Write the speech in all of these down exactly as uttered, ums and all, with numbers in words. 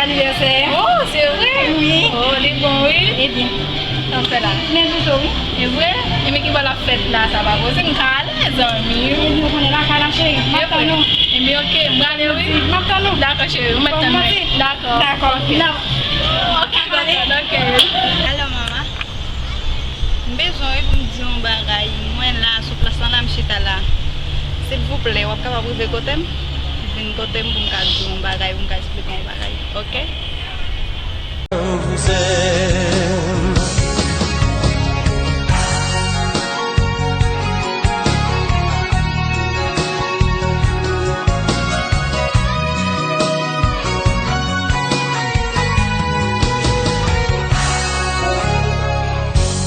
Anivèsè. Oh, se vre? Wi. Oh, li bon, wi. Ebyen. Sa w fè la? Men pito, wi. E vre? E men ki bò l ap fèt la, sa pa posib, m ka ale, zanmi. Ebyen, ou konnen lakay la, cheri. M ap tann ou. Ebyen, ok, m prale, wi. M ap tann ou. Dakò, cheri, ou mèt tann mwen. Dakò. Dakò, ok. Ok, dakò, ok. Alo, mama. M bezwen wi pou m di yon bagay. Mwen la, sou plas lan la, m chita la. Silvouplè, w ap kapab rive kote m? Vin kote m pou m ka di yon bagay, pou m ka eksplike yon bagay. Ok?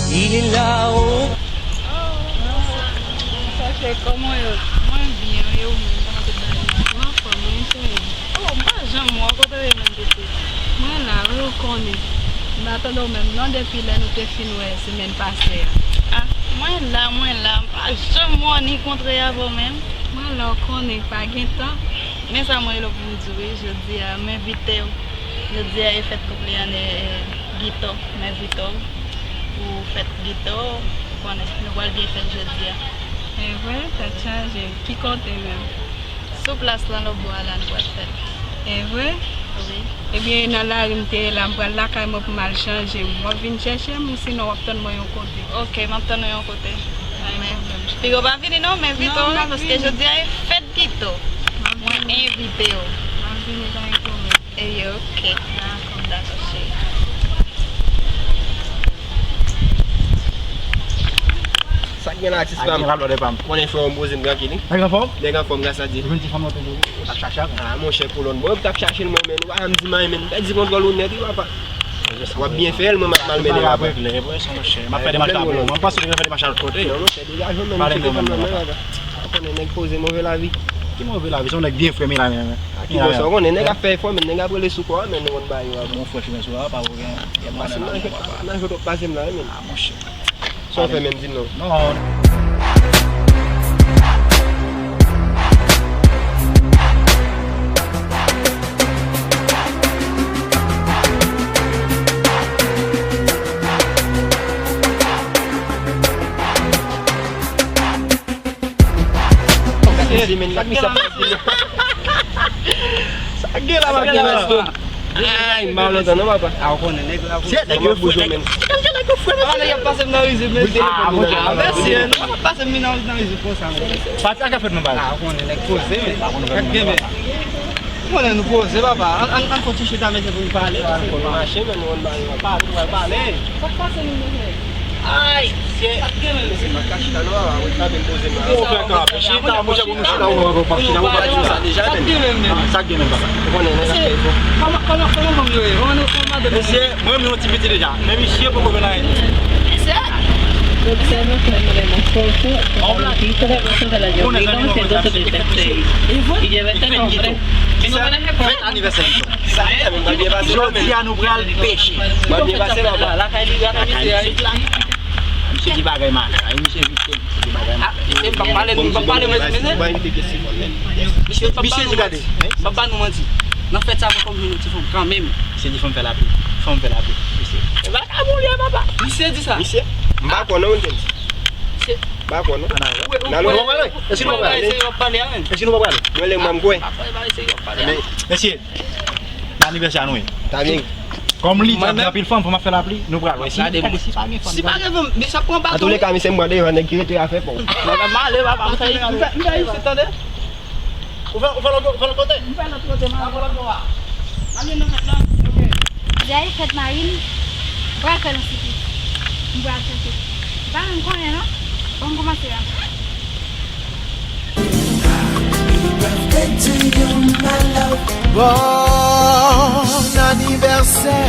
Il est là-haut. Sa fè kòman yo? Mwen byen, e ou menm, kòman tout bagay yo? Mwen anfòm, mwen cheri. Oh, m pa janm wè w, kote w ye menm, pitit? Mwen la, wi, ou konnen. M pa tande w menm non depi lè nou te fin wè semèn pase a. Ah, mwen la, mwen la. M pa janm wè w ni kontre avè w menm. Mwen la, ou konnen, pa gen tan. Men sa mwen rele w pou m di w, wi, jodi a, m envite w. Jodi a, e fèt konpleyannè, eh, Gito. M envite w pou fèt Gito. Ou konnen, nou pral byen fèt jodi a. E vre? Tèt chaje. Ki kote menm? Sou plas lan, lòtbò a la, nou pral fèt. E vre? Wi. Ebyen, e nan lari m te ye la, m pral lakay mwen pou m al chanje m. W ap vin chèche m, ou sinon w ap tann mwen yon kote. Ok, m ap tann ou yon kote. Pa gen pwoblèm. Piga w pa vini non, m envite w, wi, paske jodi a e fèt Gito. Mwen envite w. M ap vini, pa gen pwoblèm. Eyo, ok. Dakò. Dakò, cheri. Sa k gen la, atis pa m? Sa k gen la, brother pa m? Konnen frè w, m poze m trankil, wi. Nèg anfòm? Nèg anfòm, gras a Dye. Ou vin ti fanm nan toujou, ou t ap chache avè m? Ah, monchè, kolòn. Mwen, ou t ap chache l, mwen, men ou pa janm di m anyen, men m pèdi kontwòl ou nèt, wi, papa. W ap byen fè l, mwen, m ap malmennen, papa. Regle, regle, monchè. M ap fè demach la pou ou. Mwen panse w te fè demach la lòt kote. Non, monchè, degaje w, men, m te fè fanm nan, men, papa. Ou konnen nèg poze, move lavi. Ki move lavi? Se yon nèg byen fre, men la, men. A ki bò sa? Ou konnen nèg ap fè efò, men nèg ap rele sou kò a, men nou konn bagay yo avan. Bon, frè, fimen sou la, pa gen, gen mwayen nan, papa. Nan jou twòp pase m la, wi, men. Ah, monchè. Sa w fè, men, di m non. Non. Sa k gen la, papa? Ay, m pa lontan non, papa. A, ou konnen nèg la. Se nèg yo fre, nèg yo fre. Papa, nèg ap pase m nan rizib, mesye. Ah, mèsi, nèg ap pase m nan, nan rizib konsa, men. Pati a ka fèt nan bal. A, ou konnen nèg poze, men. Sa k gen, men. Ou konnen nou poze, papa. Ann, ann, ann fè ti chita, mesye, pou nou pale. Ann mache, men nou ann pale. Pale, nou pral pale. Sa k pase nou, mesye? Ay, se. Sa k gen, mesye? M pa ka chita non, papa. Mwen kanpe m poze m la. Ou fè kanpe. Chita, monchè, pou nou chita, ou pa chita, ou pa chita. Sa k gen, men? Sa k gen, men, papa? Ou konnen nèg ap fè efò. Kòman, kòman, kòman manm yo ye? Kòman nou, kòman madanm yo ye? Mesye, mwen, mwen yon ti piti deja. Men misye poko jwenn anyen. Observe un fenómeno muy fuerte, un tipo de abuso de la lluvia en centro de Texas. Y lleva este nombre. Fèt anivèsè Gito. Sa fè, men, mwen byen pase la, men. Jodi a nou pral peche. Mwen byen pase la, papa. Lakay misye la. Misye di bagay malè. Ay, misye vit, misye di bagay malè. Ah, misye, m pa pale, m pa pale, mesye. Misye, misye di gade. M pa ba nou manti. Nan fèt sa, mwen konn jwenn yon ti fanm kanmenm. Misye di fanm fè lapli. Fanm fè lapli. Misye. E vakabon li ye, papa. Misye di sa. Misye, m pa kwè non, moun te di. Misye. M pa kwè non. N ale. Èske nou pa prale? Èske nou pa prale? Mwen lè mwen m kwè. Mesye, nan anivèsè a nou ye. Ta byen. Kòm li di ap gen anpil fanm, fanm ap fè lapli, nou pral wè si, si pa gen fanm. Si pa gen fanm, misye ap pran baton. Antouleka, misye m pran devan nèg ki rete a fè pon. Mwen m ale, papa, m fè, m fè, m fè isit, tande. Ou fè, ou fè lòt, ou fè lòt kote? M fè lòt kote, m al lòt bò a. M al jwenn nan fèt lan. Ok. Dèyè fèt Marine, m pral fè l yon siplis. M pral chèche. M pa menm konnen non. Bon, m kòmanse a. Bon anivèsè.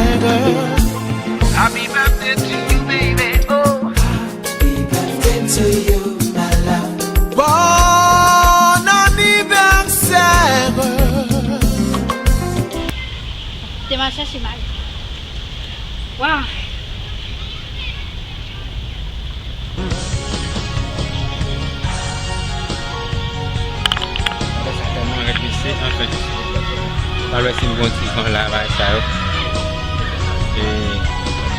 Happy birthday to you, baby. Oh. Happy birthday to you, my love. Bon anivèsè. Te m al chèche mari. Waw. Bagay sa tèlman rèd, mesye, anfèt. Pa Alò, si m gon ti van la, bagay sa yo. E,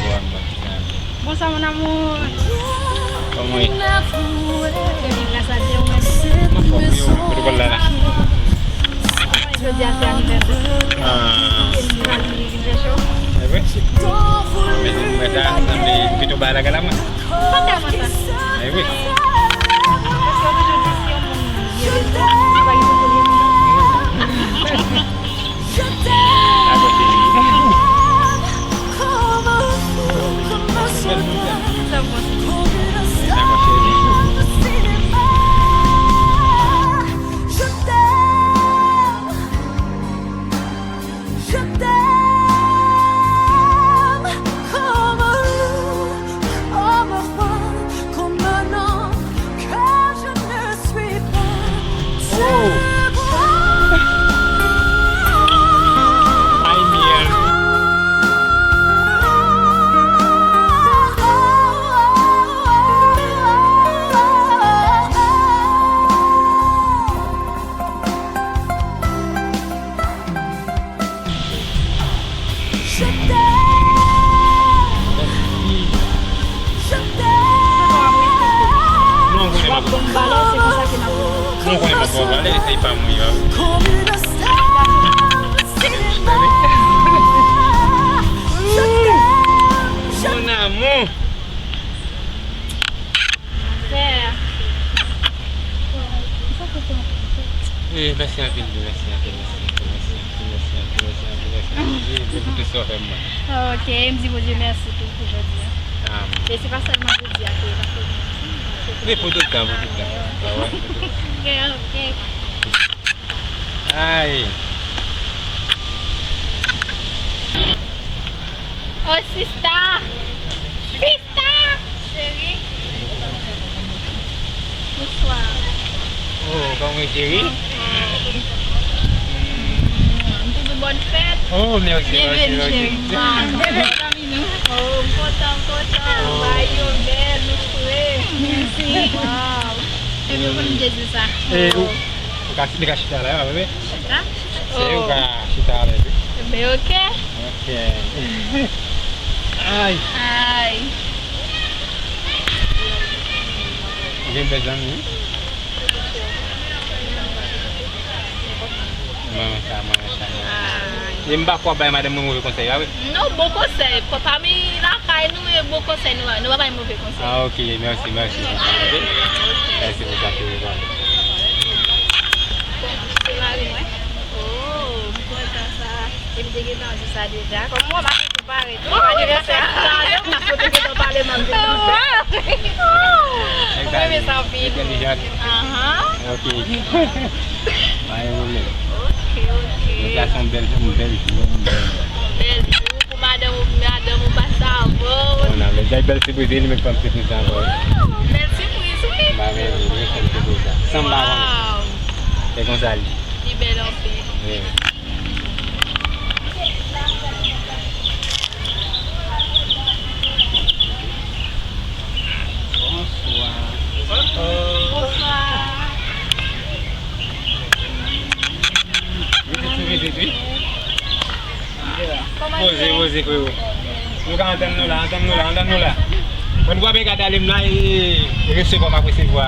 bon, bon, bon, bon. Bonsoir, mon amour. Kòman w ye? Très bien, grâce à Dieu, ou menm? Anfòm, wi, ou menm, kote w pral la, la? Jodi a se anivèsè. Ah. E m pral vin chèche w. E vre? Men, mwen ta sanble pito ba la gala mwen. Pa tèlman sa. E wi. Paske yo toujou di si yon moun vye leson, li pa gen pou l ye moun. Dakò, cheri. Sa bon, cheri. Dakò, cheri. Je t'aime comme un loup, comme un roi, comme un homme que je ne suis pas. Oh. Ay, miel. Je t'aime. Je t'aime. Non, konnen m ap. Bon, m pale, se konsa ke m ap. Non, konnen m ap pale, se pa mwen, yo. Comme une star de cinéma. Je t'aime. Je Mon amour. Sè. Eh, mèsi anpil, mèsi anpil, mèsi anpil, mèsi anpil, mèsi anpil, mèsi anpil, mèsi anpil, mèsi anpil, mèsi anpil pou tout sa w fè pou mwen. Ok, m di Bondye mèsi tou pou jodi a. Amen. E se pa sèlman jodi a ke l ap fè mèsi. Wi, pou tout tan, pou tout tan. Ah, wè, pou tout tan. Ok, ok. Ay. Oh, sista. Sista. Cheri. Bonswa. Oh, kòman w ye, cheri? Anfòm. M tou di bòn fèt. Oh, mèsi, mèsi, mèsi. Byenveni, cheri. Oh, m kontan, m kontan. Bagay yo bèl, nou fre. Mèsi. Waw. Ebyen, ou konn m te di sa. E, ou, ou ka, li ka chita la, bebe? Chita? Se ou ka chita avè l, wi. Ebyen, ok. Ok. Ay. Ay. Ou gen bèl zanmi, wi. Manman sa, manman sa, manman sa. Ay. E m pa kwè w ap bay madanm mwen move konsèy la, wi. Non, bon konsèy. Pami lakay nou, e bon konsèy nou ba, nou pa bay move konsèy. Ah, ok, mèsi, mèsi. Ok? Mèsi pou sa, cheri. Bon, se mari mwen. Oh, m kontan sa. E m te gentan di sa deja. Kòm mwen, m ap tou pare tou. Anivèsè a, m te gentan pale, m ap vin. Mwen renmen sa anpil. Entèlijant. Ahan. Ok. Pa gen pwoblèm. Ok, ok. Jodi a se yon bèl jou, yon bèl jou, yon bèl jou. Bèl jou pou madanm ou, madanm ou pase avè w. Bon, nan, men jay bèl sipriz, li menm fè m sipriz ankò, wi. Bèl sipriz, wi. Ba, men, li menm fè m sipriz la. San m pa konnen. Waw. Se konsa l ye. Li bèl anpil. Wi. Bonswa. Bonswa. Vizit sou vizit, wi. Poze, poze, frero. Nou ka antann nou la, antann nou la, antann nou la. Mwen, gwo bagay gade ale m la, e, e resevwa m ap resevwa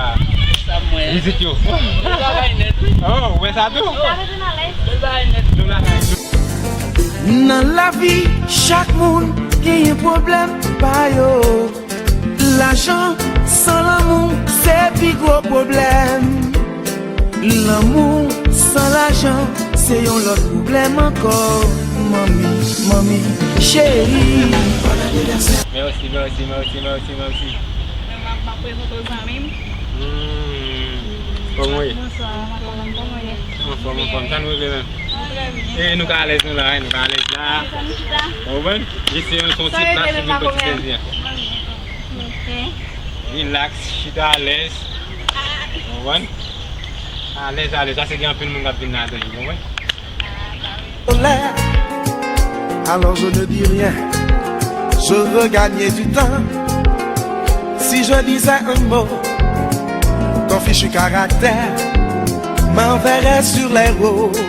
vizit yo. Bèl bagay nèt, wi. Oh, ou wè sa tou? Bèl bagay nèt. Nou la kay nou. Nan lavi, chak moun genyen pwoblèm pa yo. Lajan san lanmou, se pi gwo pwoblèm. Lanmou san lajan, se yon lòt pwoblèm ankò. Manmi, manmi, cheri. Mèsi, mèsi, mèsi, mèsi, mèsi. M ap, m ap prezante w zanmi m. Hmm. Kòman w ye? Bonswa, kòman w ye? Anfòm, anfòm. Sa nou rele menm? Trè byen. E nou ka alèz nou la, wi, nou ka alèz la. Ou konprann? Isi, se yon ti plas pou nou fè ti plezi a. Ok. Rilaks, chita alèz. Ou konprann? Alèz, alèz. Paske gen anpil moun k ap vin ladan, ou konprann? Alors je ne dis rien, je veux gagner du temps. Si je disais un mot, ton fichu caractère m'enverrait sur les rails.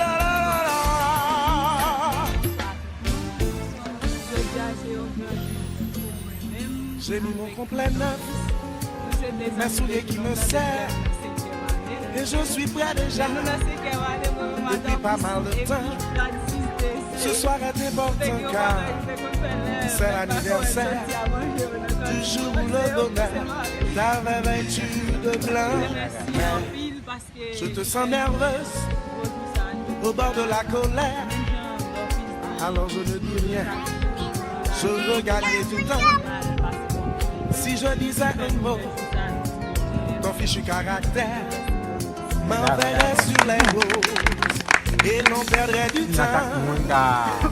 J'ai mis mon complet neuf, mes souliers qui me serrent, et je suis prêt déjà depuis pas mal de temps. Ce soir est important car c'est l'anniversaire du jour où le bonheur t'avait vêtu de blanc. Je te sens nerveuse au bord de la colère. Alors je ne dis rien. Je veux gagner du temps. Si je disais un mot, ton fichu caractère m'enverrait sur les roses et l'on perdrait du temps.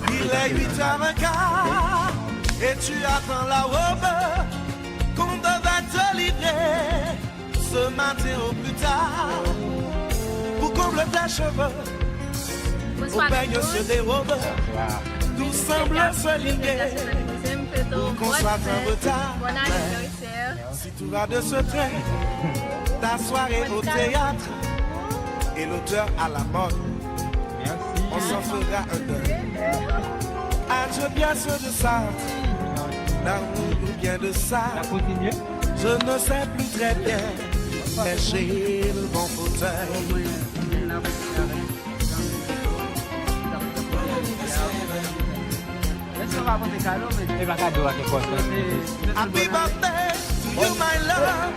Il est huit heures un quart et tu attends la robe qu'on devait te livrer ce matin au plus tard. Pour combler tes cheveux, au peigne se dérobe, tout semble se liguer pour qu'on soit en retard. Si tout va de ce train, ta soirée au théâtre et l'odeur à la mode, on s'en fera un deuil. Adieu pièce de Sartre, Daoud ou bien de Sartre. Je ne sais plus très bien, mais j'ai le bon fauteuil. Èske w pa pote kado, men? E pa kado a ki enpòtan. Happy birthday to you, my love.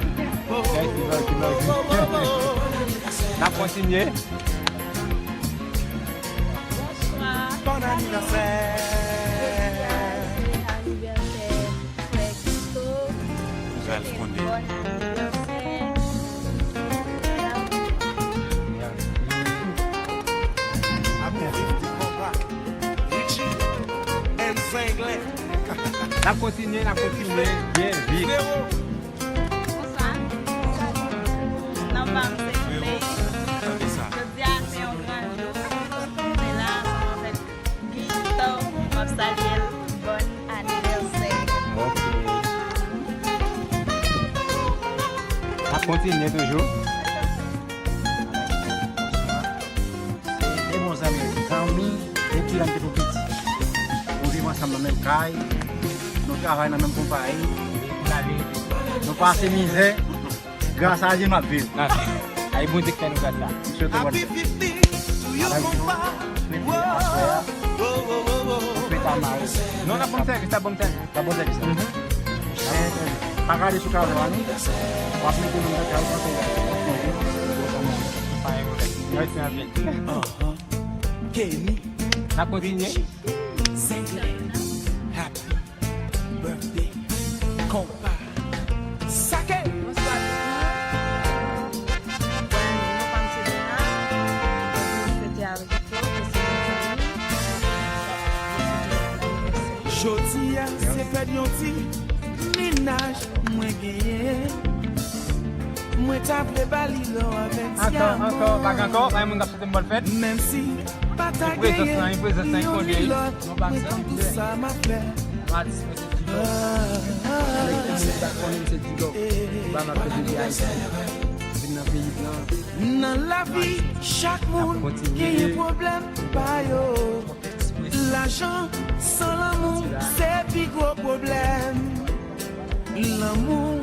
Mèsi, mèsi, mèsi. N ap kontinye. Bonswa. Bon anivèsè. Jodi a se anivèsè frè Guito. Ralph Condé. Bon anivèsè. Happy fifty, konpa. Richie and Zenglen. N ap kontinye, n ap kontinye. Byen vit. Frero. Bonswa. Non, pa m se Frero. Tande sa. Jodi a se yon gran jou. Mwen la ansanm avèk Guito, m ap salye l. Bon anivèsè. Ok. N ap kontinye toujou. Se de bon zanmi, zanmi depi lè m te tou piti. Nou viv ansanm nan menm kay, nou travay nan menm konpayi. Nou pase mizè, gras a Dye n ap viv. Ay, Bondye k fè nou gras la. M swete w bòn fèt. Avèk nou, swete aswè a, nou fèt a mare. Non, n ap ban m sèvis, n ap ban m sèvis. Sa bon sèvis la. Pa gade sou kado a non. W ap mete nan kado a, w ap mete. Pa gen pwoblèm. Mèsi anpil. Kenny. N ap kontinye. Zenglen. Happy birthday. Konpa. Sake. Bonswa tout moun. Bon, non pa m se Dena. Jodi a se fèt yon ti mennaj mwen genyen. Mwen ta vle ba li lò avèk ti amò. Ankò, ankò, pa gen ankò, pa gen moun k ap swete m bòn fèt. Menm si pa ta genyen ni youn ni lòt, mwen konn tout sa m ap fè. Nèg ki moun pa konnen m se Dilo. Ba m ap fè depi Ayiti. Vin nan peyi blan. Nan lavi, chak moun genyen pwoblèm pa yo. Lajan san lanmou, se pi gwo pwoblèm. Lanmou